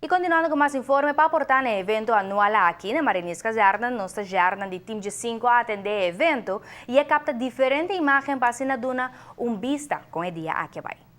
Y continuando cu mas informe pa aporta na e evento anual aki na Marinierskazerne, nos stagiairnan di Team G5 a atende e evento y a capta diferente imagen pa asina duna un bista con e dia aki a bay.